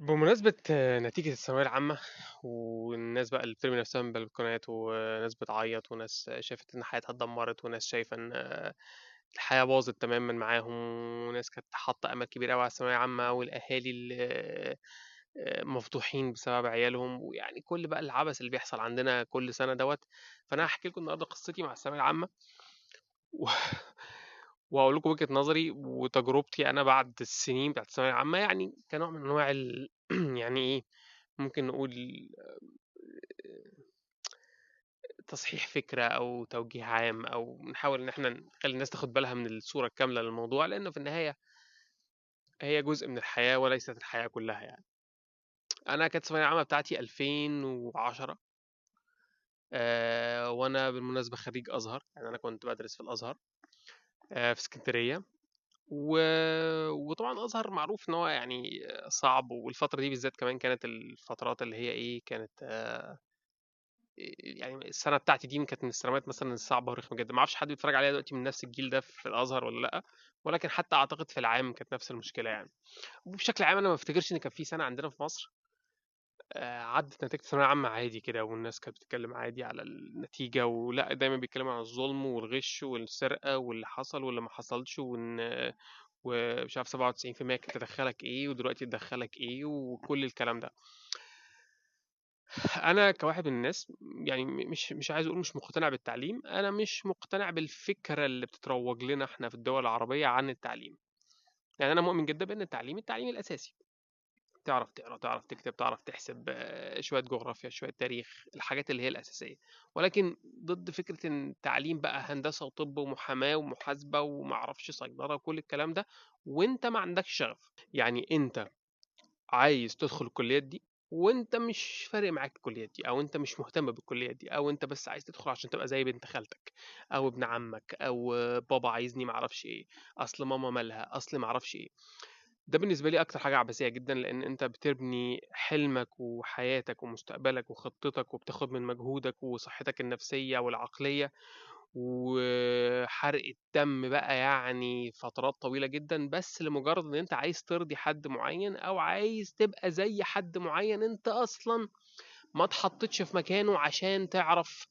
بمناسبة نتيجة الثانوية العامة، والناس بقى اللي بترمي نفسها من البلكونات، وناس بتعيط، وناس شافت إن حياتها اتدمرت، وناس شايفة إن الحياة باظت تمامًا معاهم، وناس كانت حاطة أمل كبير أوي على الثانوية العامة، والأهالي اللي مفضوحين بسبب عيالهم، ويعني كل بقى العبث اللي بيحصل عندنا كل سنة دوّة. فأنا هاحكي لكم النهارده قصتي مع الثانوية العامة، و وهاقول لكم وجهة نظري وتجربتي أنا بعد السنين بتاعة الثانوية العامة، يعني كنوع من أنواع يعني إيه، ممكن نقول تصحيح فكرة أو توجيه عام، أو نحاول إن إحنا نخلّي الناس تاخد بالها من الصورة الكاملة للموضوع، لأنه في النهاية هي جزء من الحياة وليست الحياة كلها يعني. أنا كانت الثانوية العامة بتاعتي 2010، وأنا بالمناسبة خريج أزهر، يعني أنا كنت بادرس في الأزهر في إسكندرية، وطبعًا الأزهر معروف إن هو يعني صعب، والفترة دي بالذات كمان كانت الفترات اللي هي إيه، كانت يعني السنة بتاعتي دي كانت من السنوات مثلًا الصعبة والرخمة جدًا، ما أعرفش حد بيتفرج عليّا دلوقتي من نفس الجيل ده في الأزهر والّا لأ، ولكن حتى أعتقد في العام كانت نفس المشكلة يعني. وبشكل عام أنا ما أفتكرش إن كان في سنة عندنا في مصر عدِّت نتيجة الثانوية العامة عادي كده، والناس كانت بتتكلم عادي على النتيجة، ولأ دايمًا بيتكلموا عن الظلم والغش والسرقة واللي حصل واللي ما حصلش، وإن ومش عارف 97% كانت تدخّلك إيه ودلوقتي تدخّلك إيه وكل الكلام ده. أنا كواحد من الناس يعني مش عايز أقول مش مقتنع بالتعليم، أنا مش مقتنع بالفكرة اللي بتتروّج لنا إحنا في الدول العربية عن التعليم. يعني أنا مؤمن جدًا بإن التعليم، التعليم الأساسي. تعرف تقرا، تعرف تكتب، تعرف تحسب، شوية جغرافيا، شوية تاريخ، الحاجات اللي هي الأساسية. ولكن ضد فكرة إن التعليم بقى هندسة وطِب ومحاماة ومحاسبة وما أعرفش صيدلة وكل الكلام ده، وأنت ما عندكش شغف. يعني أنت عايز تدخل الكليات دي وأنت مش فارق معاك الكليات دي، أو أنت مش مهتم بالكليات دي، أو أنت بس عايز تدخل عشان تبقى زي بنت خالتك أو ابن عمك أو بابا عايزني ما أعرفش إيه، أصل ماما مالها، أصل ما أعرفش إيه. ده بالنسبة لي أكتر حاجة عبثية جدًا، لإن أنت بتبني حلمك وحياتك ومستقبلك وخطتك، وبتاخد من مجهودك وصحتك النفسية والعقلية، وحرق الدم بقى يعني فترات طويلة جدًا، بس لمجرد إن أنت عايز ترضي حد معين أو عايز تبقى زي حد معين أنت أصلًا ما اتحطيتش في مكانه عشان تعرف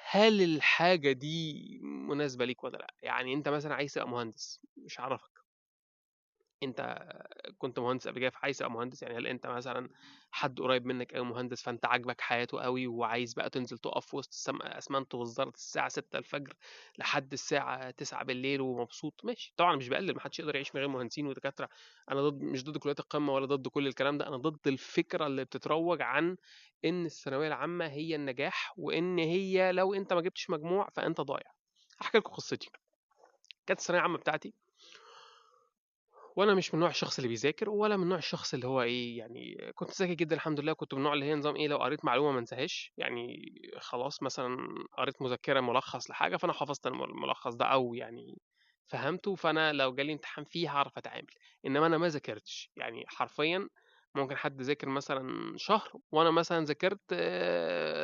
هل الحاجة دي مناسبة ليك والّا لأ. يعني أنت مثلًا عايز تبقى مهندس، مش عرفك أنت كنت مهندس قبل كده فعايز تبقى مهندس، يعني هل أنت مثلًا حد قريب منك أوي مهندس فأنت عاجبك حياته أوي وعايز بقى تنزل تقف في وسط أسمنت والزلط الساعة 6:00 لحد الساعة 9:00 ومبسوط، ماشي. طبعًا مش باقلل، ما حدش يقدر يعيش من غير مهندسين ودكاترة، أنا مش ضد كليات القمة ولا ضد كل الكلام ده، أنا ضد الفكرة اللي بتتروج عن إن الثانوية العامة هي النجاح، وإن هي لو أنت ما جبتش مجموع فأنت ضايع. هاحكي لكم قصتي. كانت الثانوية العامة بتاعتي، وأنا مش من نوع الشخص اللي بيذاكر، ولا من نوع الشخص اللي هو إيه، يعني كنت ذكي جدًا الحمد لله، كنت من النوع اللي هي نظام إيه، لو قريت معلومة ما انساهاش، يعني خلاص مثلًا قريت مذكرة ملخص لحاجة، فأنا حفظت الملخص ده أو يعني فهمته، فأنا لو جالي امتحان فيه هاعرف أتعامل. إنما أنا ما ذاكرتش، يعني حرفيًا ممكن حد ذاكر مثلًا شهر، وأنا مثلًا ذاكرت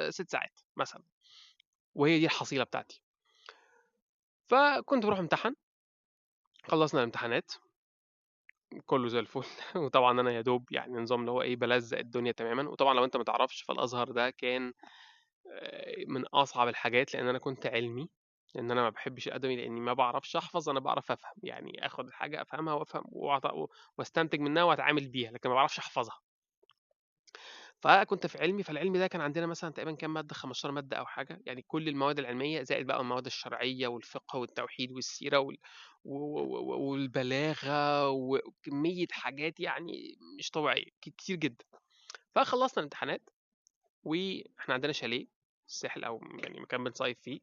6 ساعات مثلًا، وهي دي الحصيلة بتاعتي. فكنت باروح امتحن، خلصنا الامتحانات كله زي الفل، وطبعًا أنا يا دوب يعني نظام اللي هو إيه، بالزّق الدنيا تمامًا. وطبعًا لو أنت ما تعرفش فالأزهر ده كان من أصعب الحاجات، لإن أنا كنت علمي، لإن أنا ما باحبش الأدبي، لإني ما باعرفش أحفظ، أنا باعرف أفهم، يعني آخد الحاجة أفهمها وأفهم واستنتج منها وأتعامل بيها، لكن ما باعرفش أحفظها. فكنت في علمي، فالعلمي ده كان عندنا مثلًا تقريبًا كام مادة، 15 مادة أو حاجة، يعني كل المواد العلمية زائد بقى المواد الشرعية والفقه والتوحيد والسيرة والبلاغة وكمية حاجات يعني مش طبيعية، كتير جدًا. فخلصنا الامتحانات، وإحنا عندنا شاليه في الساحل أو يعني مكان بنصيف فيه،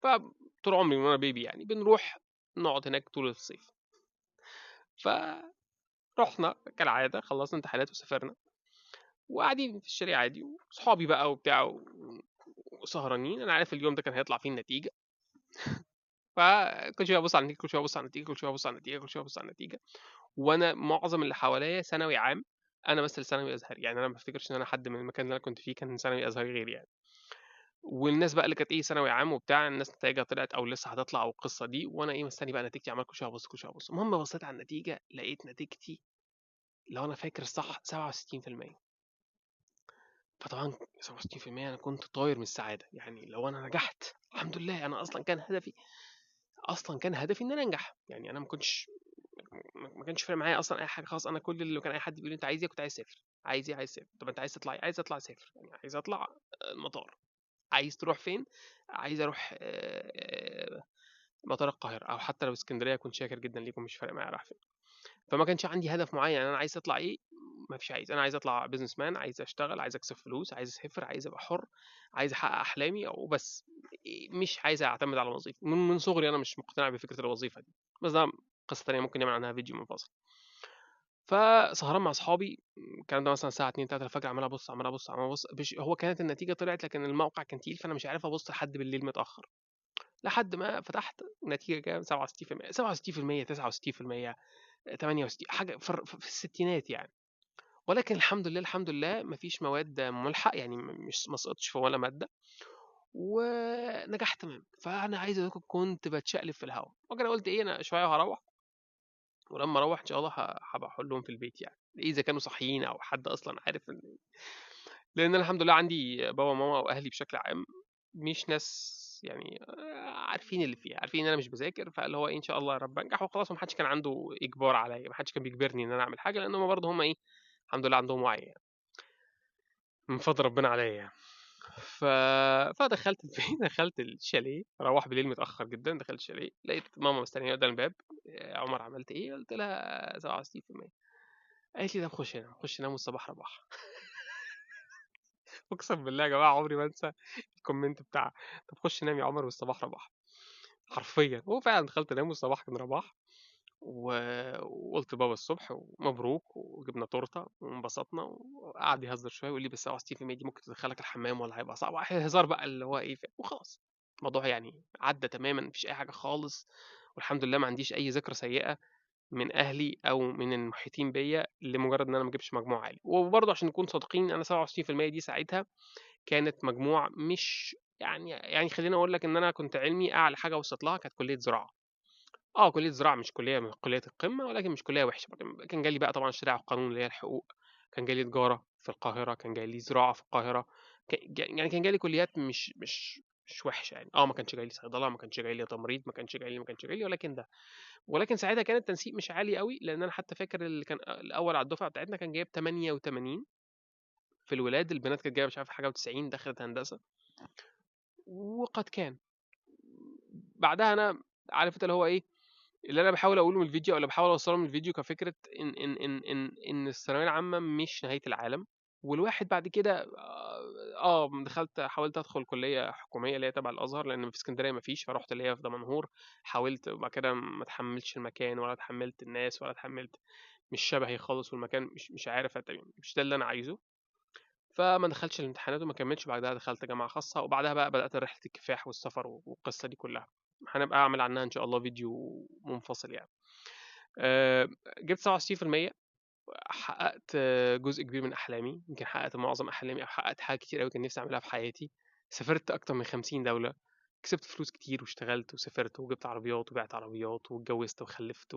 فطول عمري من وأنا بيبي يعني بنروح نقعد هناك طول الصيف. فرُحنا كالعادة، خلصنا امتحانات وسافرنا، وقاعدين في الشاليه عادي، وصحابي بقى وبتاع وسهرانين. أنا عارف اليوم ده كان هيطلع فيه النتيجة، فكل شوية أبُص على النتيجة، كل شوية أبُص على النتيجة، كل شوية أبُص على النتيجة، كل شوية أبُص على النتيجة. وأنا معظم اللي حواليّا ثانوي عام، أنا بس اللي ثانوي أزهري، يعني أنا ما أفتكرش إن أنا حد من المكان اللي أنا كنت فيه كان ثانوي أزهري غيري يعني. والناس بقى اللي كانت إيه ثانوي عام وبتاع، الناس نتايجها طلعت أو لسه هتطلع والقصة دي، وأنا إيه مستني بقى نتيجتي، عمّال كل شوية أبُص، كل شوية أبُص. المهم بصيت على النتيجة، لقيت نتيجتي لو أنا فاكر صح 67%. فطبعًا 67% أنا كنت طاير من السعادة، يعني لو أنا نجحت الحمد لله. أنا أصلًا كان هدفي إن أنا أنجح، يعني أنا ما كانش فارق معايا أصلًا أي حاجة خلاص. أنا كل اللي كان أي حد بيقول لي أنت عايز إيه، كنت عايز أسافر، عايز إيه، عايز أسافر، طب أنت عايز تطلع إيه، عايز أطلع أسافر، يعني عايز أطلع المطار، عايز تروح فين، عايز أروح مطار القاهرة، أو حتى لو اسكندرية كنت شاكر جدًا ليكم، مش فارق معايا رايح فين. فما كانش عندي هدف معين، يعني أنا عايز أطلع إيه، ما فيش عايز، أنا عايز أطلع business man، عايز أشتغل، عايز أكسب فلوس، عايز أسافر، عايز أبقى حر، عايز أحقق أحلامي وبس، مش عايز أعتمد على وظيفة. من صغري أنا مش مقتنع بفكرة الوظيفة دي، بس ده قصة تانية ممكن نعمل عنها فيديو منفصل. فسهران مع أصحابي الكلام ده مثلًا الساعة 2، 3 الفجر، عمّال أبُص، عمّال أبُص، عمّال أبُص، هو كانت النتيجة طلعت لكن الموقع كان تقيل، فأنا مش عارف أبُص لحد بالليل متأخر، لحد ما فتحت النتيجة كام، 67%، 67%، 69%، 68 حاجة في الستينات يعني. ولكن الحمد لله، الحمد لله ما فيش مواد ملحق، يعني مش ما سقطتش في ولا مادة، ونجحت تمام. فأنا عايز أقول لكم كنت باتشقلب في الهوا، وأنا قُلت إيه، أنا شوية وهاروّح، ولمّا أروّح إن شاء الله هابقى أحلهم في البيت يعني، إذا كانوا صاحيين أو حد أصلًا عارف إن، لأن أنا الحمد لله عندي بابا وماما وأهلي بشكل عام مش ناس يعني عارفين اللي فيها، عارفين إن أنا مش باذاكر، فاللي هو إيه، إن شاء الله يا رب أنجح وخلاص، وما حدش كان عنده إجبار عليّا، ما حدش كان بيجبرني إن أنا أعمل حاجة، لأن هُم برضه هُم إيه، الحمد لله عندهم وعي يعني، من فضل ربنا عليّا يعني. فدخلت البيت، دخلت الشاليه، روّح بالليل متأخر جدًا، دخلت الشاليه، لقيت ماما مستنياني قدام الباب، يا عمر عملت إيه؟ قُلت لها 67%. قالت لي طب خش نام، خش نام والصباح رباح. أقسم بالله يا جماعة عمري ما أنسى الcomment بتاع طب خش نام يا عمر والصباح رباح، حرفيًا. وفعلًا دخلت أنام والصباح كان رباح، وقُلت لبابا الصبح ومبروك، وجبنا تورتة وانبسطنا، وقعد يهزر شوية ويقول لي بس 67% دي ممكن تدخلك الحمام والّا هيبقى صعب، هزار بقى اللي هو إيه، وخلاص الموضوع يعني عدى تمامًا، ما فيش أي حاجة خالص، والحمد لله ما عنديش أي ذكرى سيئة من أهلي أو من المحيطين بيّا لمجرد إن أنا ما اجيبش مجموع عالي. وبرضه عشان نكون صادقين، أنا 67% دي ساعتها كانت مجموع مش يعني خلّيني أقول لك إن أنا كنت علمي أعلى حاجة وصلت لها كانت كلية زراعة. كلية زراعة مش كلية من كليات القمة، ولكن مش كلية وحشة برضه. كان جالي بقى طبعًا شريعة وقانون اللي هي الحقوق، كان جالي تجارة في القاهرة، كان جالي زراعة في القاهرة، يعني كان جالي كليات مش وحشة يعني. ما كانش جاي لي صيدلة، ما كانش جاي لي تمريض، ما كانش جاي لي، ما كانش جاي لي، ولكن ده. ولكن ساعتها كان التنسيق مش عالي أوي، لأن أنا حتى فاكر اللي كان الأول على الدفعة بتاعتنا كان جايب 88 في الولاد، البنات كانت جايبة مش عارف حاجة و90، دخلت هندسة. وقد كان. بعدها أنا عارف أنت اللي هو إيه، اللي أنا باحاول أقوله من الفيديو أو اللي باحاول أوصله من الفيديو كفكرة إن الثانوية العامة مش نهاية العالم، والواحد بعد كده دخلت حاولت أدخل كلية حكومية اللي هي تبع الأزهر، لأن في اسكندرية ما فيش، فرُحت اللي هي في دمنهور، حاولت وبعد كده ما اتحملتش المكان ولا اتحملت الناس ولا اتحملت، مش شبهي خالص، والمكان مش عارف مش ده اللي أنا عايزه، فما دخلتش الامتحانات وما كملتش. وبعدها دخلت جامعة خاصة، وبعدها بقى بدأت رحلة الكفاح والسفر والقصة دي كلها، هنبقى أعمل عنها إن شاء الله فيديو منفصل يعني. جبت 67%، حققت جزء كبير من أحلامي، يمكن حققت معظم أحلامي أو حققت حاجات كتير أوي كان نفسي أعملها في حياتي. سافرت أكتر من 50 دولة، كسبت فلوس كتير واشتغلت وسافرت وجبت عربيات وبعت عربيات واتجوزت وخلفت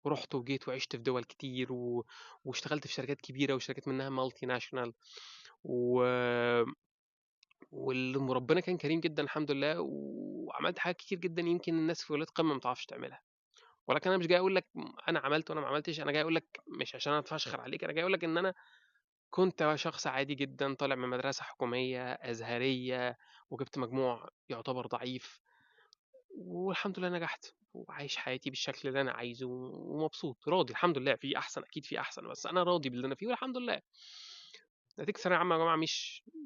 ورحت وجيت وعشت في دول كتير واشتغلت في شركات كبيرة وشركات منها multinational وربنا كان كريم جدا الحمد لله، وعملت حاجات كتير جدا يمكن الناس في ولاد قمة ما تعرفش تعملها. ولكن أنا مش جاي أقول لك أنا عملت وأنا ما عملتش، أنا جاي أقول لك مش عشان أنا أتفشخر عليك، أنا جاي أقول لك إن أنا كنت شخص عادي جدا طالع من مدرسة حكومية أزهرية وجبت مجموع يعتبر ضعيف، والحمد لله نجحت وعايش حياتي بالشكل اللي أنا عايزه ومبسوط راضي الحمد لله. في أحسن أكيد، في أحسن، بس أنا راضي باللي أنا فيه والحمد لله. نتيجة الثانوية العامة يا جماعة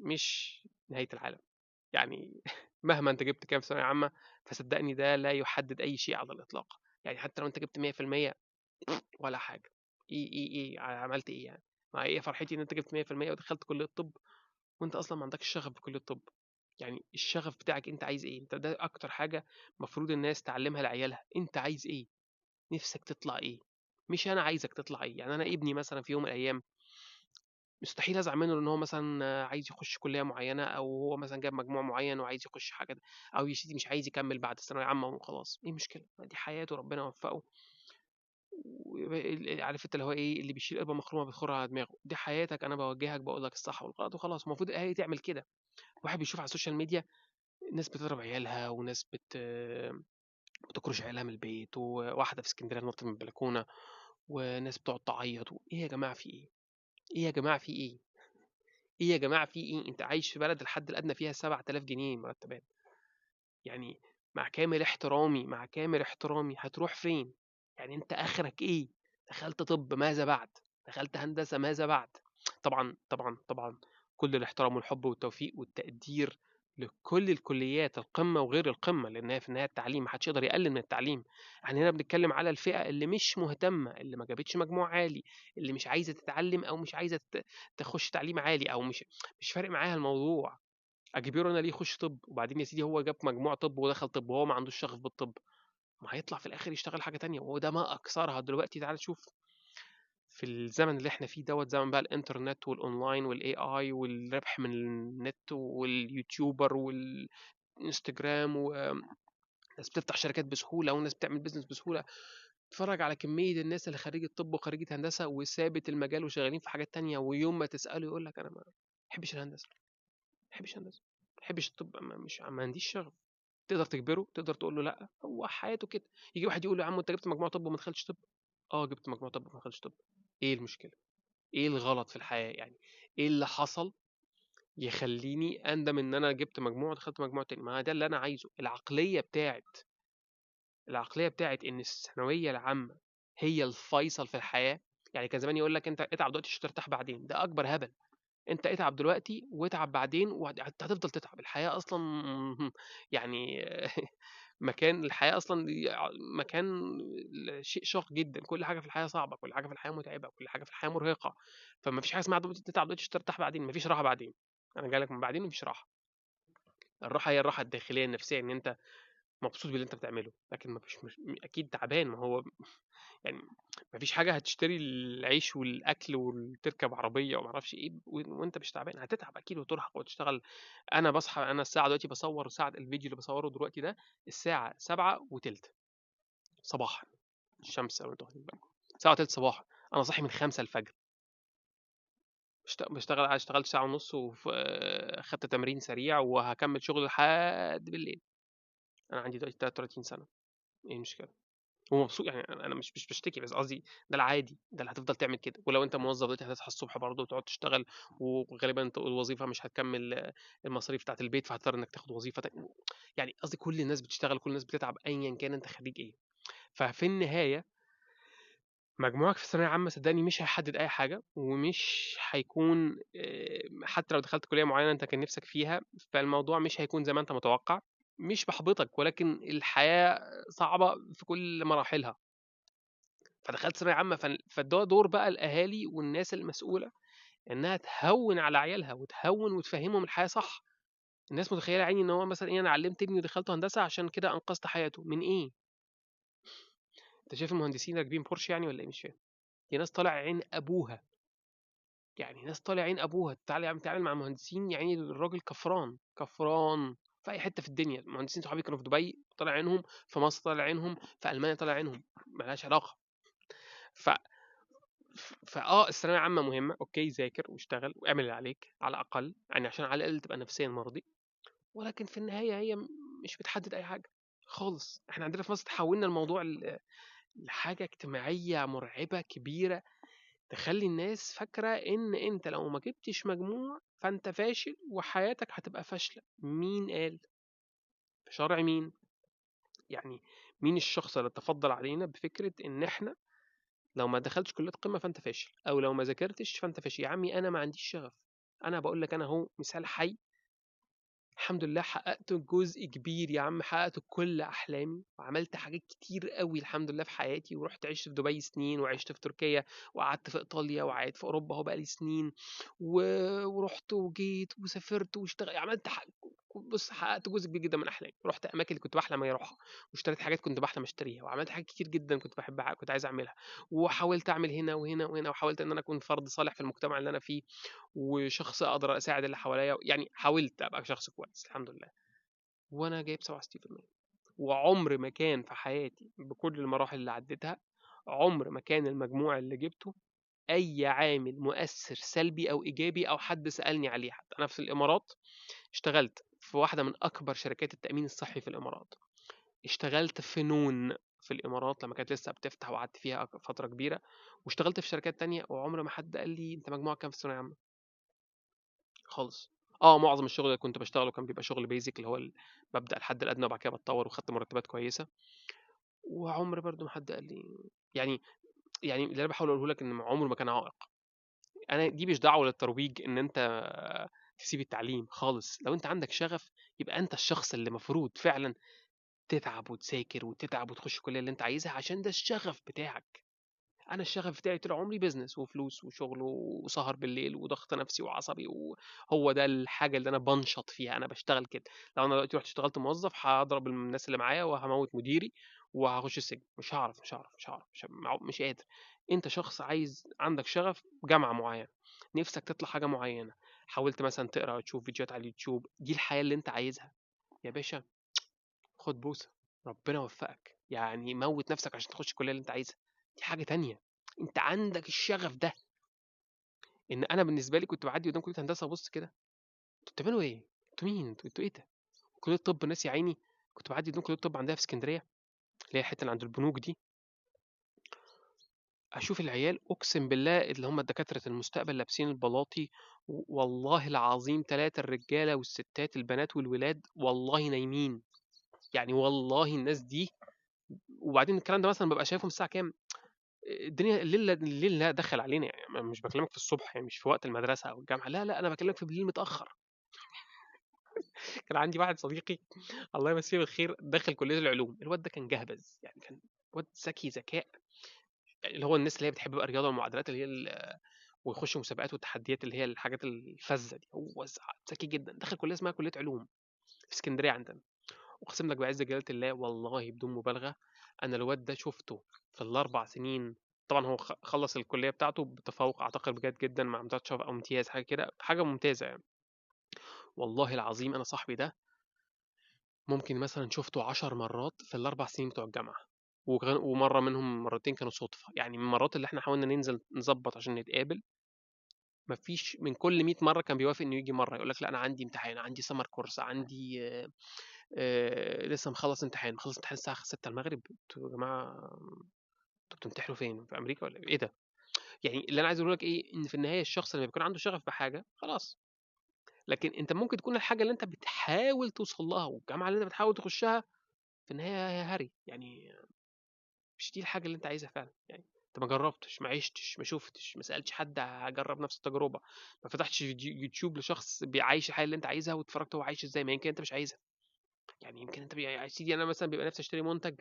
مش نهاية العالم يعني. مهما أنت جبت كام في ثانوية عامة فصدقني ده لا يحدد أي شيء على الإطلاق يعني. حتى لو أنت جبت 100% ولا حاجة، إيه إيه إيه عملت إيه يعني؟ ما إيه فرحتي إن أنت جبت 100% ودخلت كلية الطب وأنت أصلاً ما عندكش شغف بكلية الطب؟ يعني الشغف بتاعك أنت عايز إيه؟ أنت ده أكتر حاجة المفروض الناس تعلمها لعيالها، أنت عايز إيه؟ نفسك تطلع إيه؟ مش أنا عايزك تطلع إيه. يعني أنا ابني مثلاً في يوم من الأيام مستحيل أزعل منه إن هو مثلاً عايز يخش كلية معينة، أو هو مثلاً جاب مجموع معين وعايز يخش حاجة، أو يا سيدي مش عايز يكمل بعد الثانوية عامة وخلاص. إيه المشكلة؟ دي حياته ربنا يوفقه. عارف أنت اللي هو إيه، اللي بيشيل قربة مخرومة بتخرها على دماغه، دي حياتك، أنا باوجهك باقول لك الصح والغلط وخلاص، المفروض الأهالي تعمل كده. الواحد بيشوف على ال social media ناس بتضرب عيالها، وناس بتكرش عيالها من البيت، وواحدة في اسكندرية نطت من البلكونة، وناس بتقعد تعيط، إيه يا جماعة في إيه؟ إيه يا جماعة في إيه؟ إيه يا جماعة في إيه؟ أنت عايش في بلد الحد الأدنى فيها 7000 جنيه مرتبات. يعني مع كامل احترامي، مع كامل احترامي، هتروح فين؟ يعني أنت آخرك إيه؟ دخلت طب ماذا بعد؟ دخلت هندسة ماذا بعد؟ طبعًا، طبعًا، طبعًا كل الاحترام والحب والتوفيق والتقدير لكل الكليات القمة وغير القمة، لأن هي في النهاية التعليم ما حدش يقدر يقلل من التعليم. احنا هنا بنتكلم على الفئة اللي مش مهتمة، اللي ما جابتش مجموع عالي، اللي مش عايزة تتعلم أو مش عايزة تخش تعليم عالي، أو مش فارق معاها الموضوع. أجبره أنا ليه يخش طب؟ وبعدين يا سيدي هو جاب مجموع طب ودخل طب وهو ما عندوش شغف بالطب، ما هيطلع في الآخر يشتغل حاجة تانية، وهو ده ما أكثرها دلوقتي. تعال شوف في الزمن اللي احنا فيه دوت، زمن بقى الانترنت وال online وال AI والربح من النت وال YouTuber والانستجرام، وناس بتفتح شركات بسهولة وناس بتعمل business بسهولة. اتفرج على كمية الناس اللي خريجة طب وخريجة هندسة وسابت المجال وشغالين في حاجات تانية، ويوم ما تسأله يقول لك أنا ما بحبش الهندسة، ما بحبش الهندسة، ما بحبش الطب، ما عنديش شغف. تقدر تجبره؟ تقدر تقول له لأ؟ هو حياته كده. يجي واحد يقول له يا عم أنت جبت مجموع طب وما دخلتش طب؟ آه جبت مجموع طب وما دخلتش طب. إيه المشكلة؟ إيه الغلط في الحياة؟ يعني إيه اللي حصل يخليني أندم إن أنا جبت مجموع ودخلت مجموع تاني؟ ما ده اللي أنا عايزه. العقلية بتاعت إن الثانوية العامة هي الفيصل في الحياة. يعني كان زمان يقول لك أنت اتعب دلوقتي عشان ترتاح بعدين، ده أكبر هبل. أنت اتعب دلوقتي واتعب بعدين وهتفضل تتعب. الحياة أصلاً يعني مكان، الحياة أصلاً مكان شيء شاق جداً. كل حاجة في الحياة صعبة، كل حاجة في الحياة متعبة، كل حاجة في الحياة مرهقة. فما فيش حاجة اسمها تتعب دلوقتي عشان ترتاح بعدين، ما فيش راحة بعدين. أنا جاي لك من بعدين ومفيش راحة. الراحة هي الراحة الداخلية النفسية، إن أنت مبسوط باللي أنت بتعمله، لكن ما فيش، مش أكيد تعبان. ما هو يعني ما فيش حاجة هتشتري العيش والأكل وتركب عربية وما أعرفش إيه وأنت مش تعبان. هتتعب أكيد وترهق وتشتغل. أنا بصحى، أنا الساعة دلوقتي بصور ساعة الفيديو اللي بصوره دلوقتي ده الساعة 7:20 صباحا، الشمس لو أنتوا واخدين بالكم، 7:20 صباحا. أنا صاحي من 5 الفجر، اشتغلت ساعة ونص وخدت تمرين سريع وهكمل شغل لحد بالليل. أنا عندي دلوقتي 33 سنة، إيه المشكلة؟ ومبسوط يعني، أنا مش بشتكي، بس قصدي ده العادي، ده اللي هتفضل تعمل كده. ولو أنت موظف دلوقتي هتصحى الصبح برضه وتقعد تشتغل، وغالباً أنت الوظيفة مش هتكمل المصاريف بتاعت البيت، فهتضطر إنك تاخد وظيفة تانية. يعني قصدي كل الناس بتشتغل، كل الناس بتتعب، أياً كان أنت خريج إيه. ففي النهاية مجموعك في الثانوية العامة صدقني مش هيحدد أي حاجة، ومش هيكون، حتى لو دخلت كلية معينة أنت كان نفسك فيها، فالموضوع مش هيكون زي ما أنت متوقع. مش بحبطك، ولكن الحياة صعبة في كل مراحلها. فدخلت ثانوية عامة، فده دور بقى الأهالي والناس المسؤولة إنها تهون على عيالها وتهون وتفهمهم الحياة صح. الناس متخيلة عيني إن هو مثلاً إيه، أنا علمت ابني ودخلته هندسة عشان كده أنقذت حياته. من إيه؟ أنت شايف المهندسين راكبين بورش يعني ولا إيه؟ مش فاهم. دي ناس طالع عين أبوها، يعني ناس طالع عين أبوها. تعالى يا عم تعامل مع المهندسين، يعني الراجل كفران كفران في أي حتة في الدنيا. المهندسين صحابي كانوا في دبي طالع عينهم، في مصر طالع عينهم، في ألمانيا طالع عينهم، ملهاش علاقة. الثانوية العامة مهمة، أوكي، ذاكر واشتغل واعمل اللي عليك على الأقل، يعني عشان على الأقل تبقى نفسيا مرضي، ولكن في النهاية هي مش بتحدد أي حاجة خالص. احنا عندنا في مصر تحولنا الموضوع لحاجة اجتماعية مرعبة كبيرة، تخلي الناس فاكرة إن أنت لو ما جبتش مجموع فأنت فاشل وحياتك هتبقى فاشلة. مين قال؟ في شرع مين؟ يعني مين الشخص اللي تفضل علينا بفكرة إن إحنا لو ما دخلتش كلية قمة فأنت فاشل، أو لو ما ذاكرتش فأنت فاشل؟ يا عمي أنا ما عنديش شغف. أنا بقول لك أنا أهو مثال حي، الحمد لله حققت جزء كبير يا عم، حققت كل أحلامي وعملت حاجات كتير قوي الحمد لله في حياتي، ورحت عشت في دبي سنين، وعشت في تركيا، وقعدت في إيطاليا، وقعدت في أوروبا أهو بقالي سنين، ورحت وجيت وسافرت واشتغلت، عملت بص حققت جزء كبير جدا من أحلامي، رحت أماكن اللي كنت بحلم أروحها، واشتريت حاجات كنت بحلم أشتريها، وعملت حاجات كتير جدا كنت بحبها كنت عايز أعملها، وحاولت أعمل هنا وهنا وهنا، وحاولت إن أنا أكون فرد صالح في المجتمع اللي أنا فيه، وشخص أقدر أساعد اللي حواليا، يعني حاولت أبقى شخص كويس الحمد لله. وأنا جايب 67%، وعمر ما كان في حياتي بكل المراحل اللي عديتها، عمر ما كان المجموع اللي جبته أي عامل مؤثر سلبي أو إيجابي أو حد سألني عليه حتى. أنا في الإمارات اشتغلت في واحدة من أكبر شركات التأمين الصحي في الإمارات، اشتغلت في نون في الإمارات لما كانت لسه بتفتح وقعدت فيها فترة كبيرة، واشتغلت في شركات تانية، وعمر ما حد قال لي أنت مجموعك كام في الثانوية العامة خالص. معظم الشغل اللي كنت بشتغله كان بيبقى شغل بيزك، اللي هو ببدأ الحد الأدنى وبعد كده بتطور، وخدت مرتبات كويسة، وعمر برضو ما حد قال لي. يعني اللي أنا بحاول أقوله لك إن عمره ما كان عائق. أنا دي مش دعوة للترويج إن أنت تسيب التعليم خالص. لو أنت عندك شغف يبقى أنت الشخص اللي مفروض فعلاً تتعب وتذاكر وتتعب وتخش الكلية اللي أنت عايزها، عشان ده الشغف بتاعك. أنا الشغف بتاعي طول عمري بيزنس وفلوس وشغل وسهر بالليل وضغط نفسي وعصبي، وهو ده الحاجة اللي أنا بنشط فيها. أنا بشتغل كده. لو أنا دلوقتي رحت اشتغلت موظف هضرب الناس اللي معايا وهموت مديري وهخش السجن، مش هعرف، مش هعرف، مش هعرف، مش مش قادر. أنت شخص عايز، عندك شغف جامعة معينة، نفسك تطلع حاجة معينة، حاولت مثلا تقرأ وتشوف فيديوهات على اليوتيوب، دي الحياة اللي أنت عايزها يا باشا. خد بوسة، ربنا يوفقك، موت نفسك عشان تخش الكلية اللي أنت عايزها، دي حاجة تانية. أنت عندك الشغف ده. إن أنا بالنسبة لي كنت بعدي قدام كلية هندسة أبص كده، أنتوا بتعملوا إيه؟ أنتوا مين؟ أنتوا إيه ده؟ كلية الطب ناس يا عيني، كنت بعدي قدام كلية الطب عندها في اسكندرية، اللي هي الحتة اللي عند البنوك دي، أشوف العيال أقسم بالله اللي هم الدكاترة المستقبل لابسين البلاطي، والله العظيم 3 الرجالة والستات البنات والولاد والله نايمين، والله الناس دي. وبعدين الكلام ده مثلا ببقى شايفهم الساعة كام؟ الدنيا الليل لا دخل علينا، مش بكلمك في الصبح، مش في وقت المدرسة أو الجامعة، لا لا أنا بكلمك في بالليل متأخر. كان عندي واحد صديقي الله يمسيه بالخير دخل كلية العلوم، الواد ده كان جهبذ، كان واد ذكي ذكاء، اللي هو الناس اللي هي بتحب بقى الرياضة والمعادلات اللي هي ويخشوا مسابقات والتحديات اللي هي الحاجات الفذة دي، هو ذكي جدا، دخل كلية اسمها كلية علوم في اسكندرية عندنا. أقسم لك بعز جلالة الله والله بدون مبالغة، أنا الواد ده شفته في الأربع سنين، طبعا هو خلص الكلية بتاعته بتفوق أعتقد بجد جدا مع امتياز شرف أو امتياز حاجة كده، حاجة ممتازة. والله العظيم أنا صاحبي ده ممكن مثلا شفته 10 مرات في الأربع سنين بتوع الجامعة، ومرة منهم مرتين كانوا صدفة، من المرات اللي احنا حاولنا ننزل نظبط عشان نتقابل مفيش من كل 100 مرة كان بيوافق إنه يجي مرة، يقول لك لا أنا عندي امتحان، عندي سمر كورس، عندي لسه مخلص امتحان، مخلص امتحان الساعة 6 المغرب. انتوا يا جماعة انتوا بتمتحنوا فين؟ في أمريكا ولا إيه ده؟ اللي أنا عايز أقوله لك إيه، إن في النهاية الشخص اللي بيكون عنده شغف بحاجة خلاص، لكن أنت ممكن تكون الحاجة اللي أنت بتحاول توصل لها والجامعة اللي أنت بتحاول تخشها في النهاية هي هري، مش دي الحاجة اللي أنت عايزها فعلا. أنت ما جربتش، ما عشتش، ما شفتش، ما سألتش حد هجرب نفس التجربة، ما فتحتش يوتيوب لشخص بيعيش الحياة اللي أنت عايزها واتفرجت هو عايش إزاي، ما يمكن أنت مش عايزها. يمكن أنت يا سيدي أنا مثلا بيبقى نفسي أشتري منتج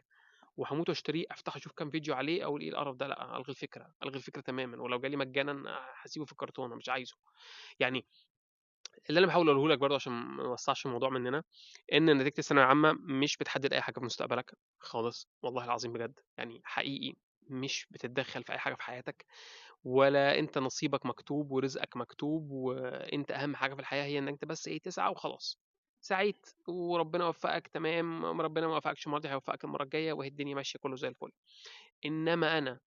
وهموت واشتريه، افتح اشوف كام فيديو عليه اقول ايه القرف ده، لا الغي الفكرة، الغي الفكرة تماما، ولو جالي مجانا هسيبه في الكرتونه مش عايزه. اللي انا بحاول اقوله لك برضه عشان ما نوسعش الموضوع مننا، ان نتيجة الثانوية العامة مش بتحدد اي حاجة في مستقبلك خالص، والله العظيم بجد، حقيقي مش بتتدخل في اي حاجة في حياتك، ولا انت نصيبك مكتوب ورزقك مكتوب، وانت اهم حاجة في الحياة هي ان انت بس ايه تسعى وخلاص. سعيت وربنا وفقك تمام، ربنا ما وفقكش المرة دي هيوفقك المرة الجاية، وهي الدنيا ماشية كله زي الفل. انما انا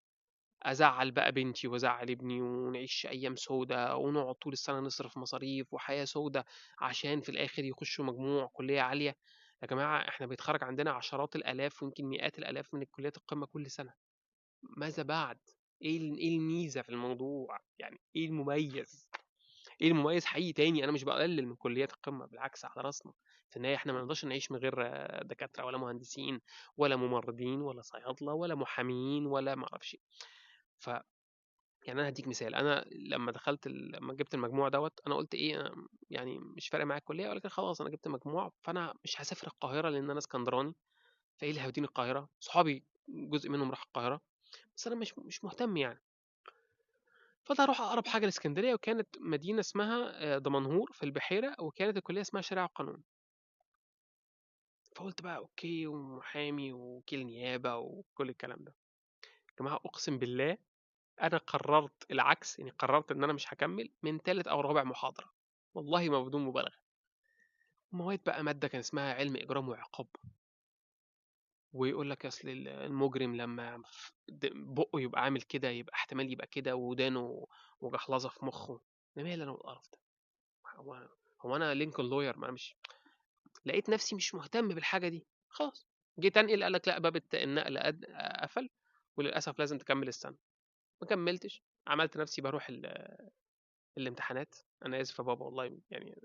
ازعل بقى بنتي وازعل ابني ونعيش ايام سودة ونقعد طول السنة نصرف مصاريف وحياه سودة عشان في الاخر يخشوا مجموع كليه عالية. يا جماعة احنا بيتخرج عندنا عشرات الالاف ويمكن مئات الالاف من الكليات القمه كل سنة، ماذا بعد؟ ايه الميزة في الموضوع؟ ايه المميز؟ ايه المميز حقيقي تاني؟ انا مش بقلل من كليات القمه، بالعكس على راسنا. في النهاية احنا ما نقدرش نعيش من غير دكاترة ولا مهندسين ولا ممرضين ولا صيادله ولا محاميين ولا ما اعرفش. ف انا هديك مثال، انا لما دخلت لما جبت المجموع دوت انا قلت ايه، أنا مش فارق معايا الكلية، ولكن خلاص انا جبت مجموع فانا مش هسافر القاهرة لان انا اسكندراني، فايه اللي هيوديني القاهرة؟ صحابي جزء منهم راح القاهرة، بس انا مش مهتم. فقلت هروح اقرب حاجة لاسكندريه، وكانت مدينة اسمها دمنهور في البحيرة، وكانت الكلية اسمها شريعة وقانون. فقلت بقى okay، ومحامي ووكيل نيابة وكل الكلام ده. يا جماعة اقسم بالله انا قررت العكس، قررت ان انا مش هكمل من ثالث او رابع محاضرة، والله ما بدون مبالغه. مواد بقى، مادة كان اسمها علم اجرام وعقاب، ويقول لك أصل المجرم لمّا ف د بُقُّه يبقى عامل كده، يبقى احتمال يبقى كده، ودانه وجحلظة في مُخّه. أنا مالي أنا والقرف ده؟ هو هو أنا Lincoln lawyer؟ ما أنا مش لقيت نفسي مش مهتم بالحاجة دي، خلاص. جيت أنقل قال لك لأ، باب النقل قفل، وللأسف لازم تكمّل السنة. ما كمّلتش، عملت نفسي باروح الامتحانات. أنا آسف يا بابا والله، يعني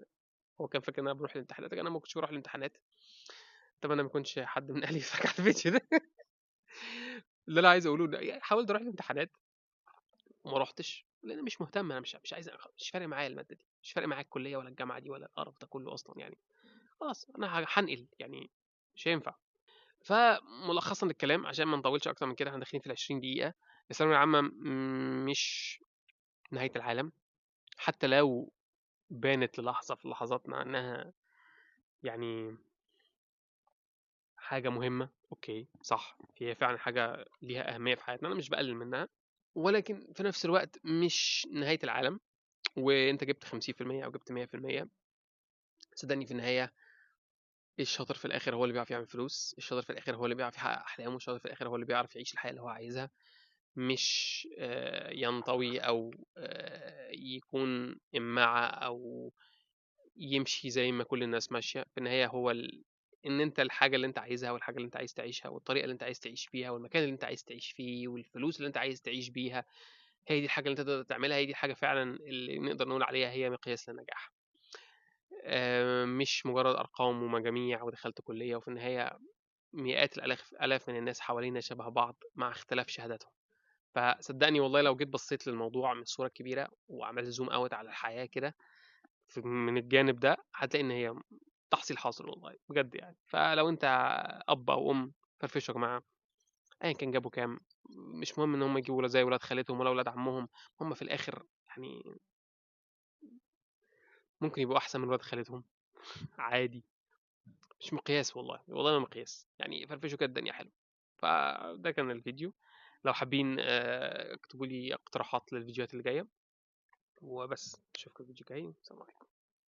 هو كان فاكر إن أنا باروح الامتحانات، أنا ما كنتش باروح الامتحانات. أتمنى ما يكونش حد من أهلي يتفرج على الفيديو ده. اللي أنا عايز أقوله إن يعني حاولت أروح الامتحانات وما رُحتش، لإن مش مهتم، أنا مش عايز، مش فارق معايا المادة دي، مش فارق معايا الكلية ولا الجامعة دي ولا القرف ده كله أصلًا يعني. خلاص أنا هانقل، يعني مش هينفع. فملخصًا للكلام عشان ما نطولش أكتر من كده، إحنا داخلين في ال20 دقيقة. الثانوية العامة مش نهاية العالم، حتى لو بانت للحظة في لحظاتنا إنها يعني حاجة مهمة، okay صح، هي فعلًا حاجة ليها أهمية في حياتنا، أنا مش باقلل منها، ولكن في نفس الوقت مش نهاية العالم. وأنت جبت 50% أو جبت 100%، صدقني في النهاية الشاطر في الآخر هو اللي بيعرف يعمل فلوس، الشاطر في الآخر هو اللي بيعرف يحقق أحلامه، الشاطر في الآخر هو اللي بيعرف يعيش الحياة اللي هو عايزها، مش ينطوي أو يكون إمعة أو يمشي زي ما كل الناس ماشية. في النهاية هو إن أنت الحاجة اللي أنت عايزها والحاجة اللي أنت عايز تعيشها والطريقة اللي أنت عايز تعيش بيها والمكان اللي أنت عايز تعيش فيه والفلوس اللي أنت عايز تعيش بيها، هي دي الحاجة اللي أنت تقدر تعملها، هي دي الحاجة فعلًا اللي نقدر نقول عليها هي مقياس للنجاح. مش مجرد أرقام ومجاميع ودخلت كلية، وفي النهاية مئات الآلاف من الناس حوالينا شبه بعض مع اختلاف شهاداتهم. فصدقني والله لو جيت بصيت للموضوع من الصورة الكبيرة وعملت zoom out على الحياة كده من الجانب ده، هتلاقي إن هي تحصيل حاصل والله بجد يعني. فلو أنت أب أو أم، فرفشوا يا جماعة، أيًا كان جابوا كام، مش مهم إن هم يجيبوا زي ولاد خالتهم ولا ولاد عمهم، هم في الآخر يعني ممكن يبقوا أحسن من ولاد خالتهم عادي، مش مقياس والله، والله ما مقياس يعني. فرفشوا كده الدنيا حلوة. فده كان الفيديو، لو حابين اكتبوا لي اقتراحات للفيديوهات اللي جاية، وبس أشوفكم الفيديو الجاي. السلام عليكم.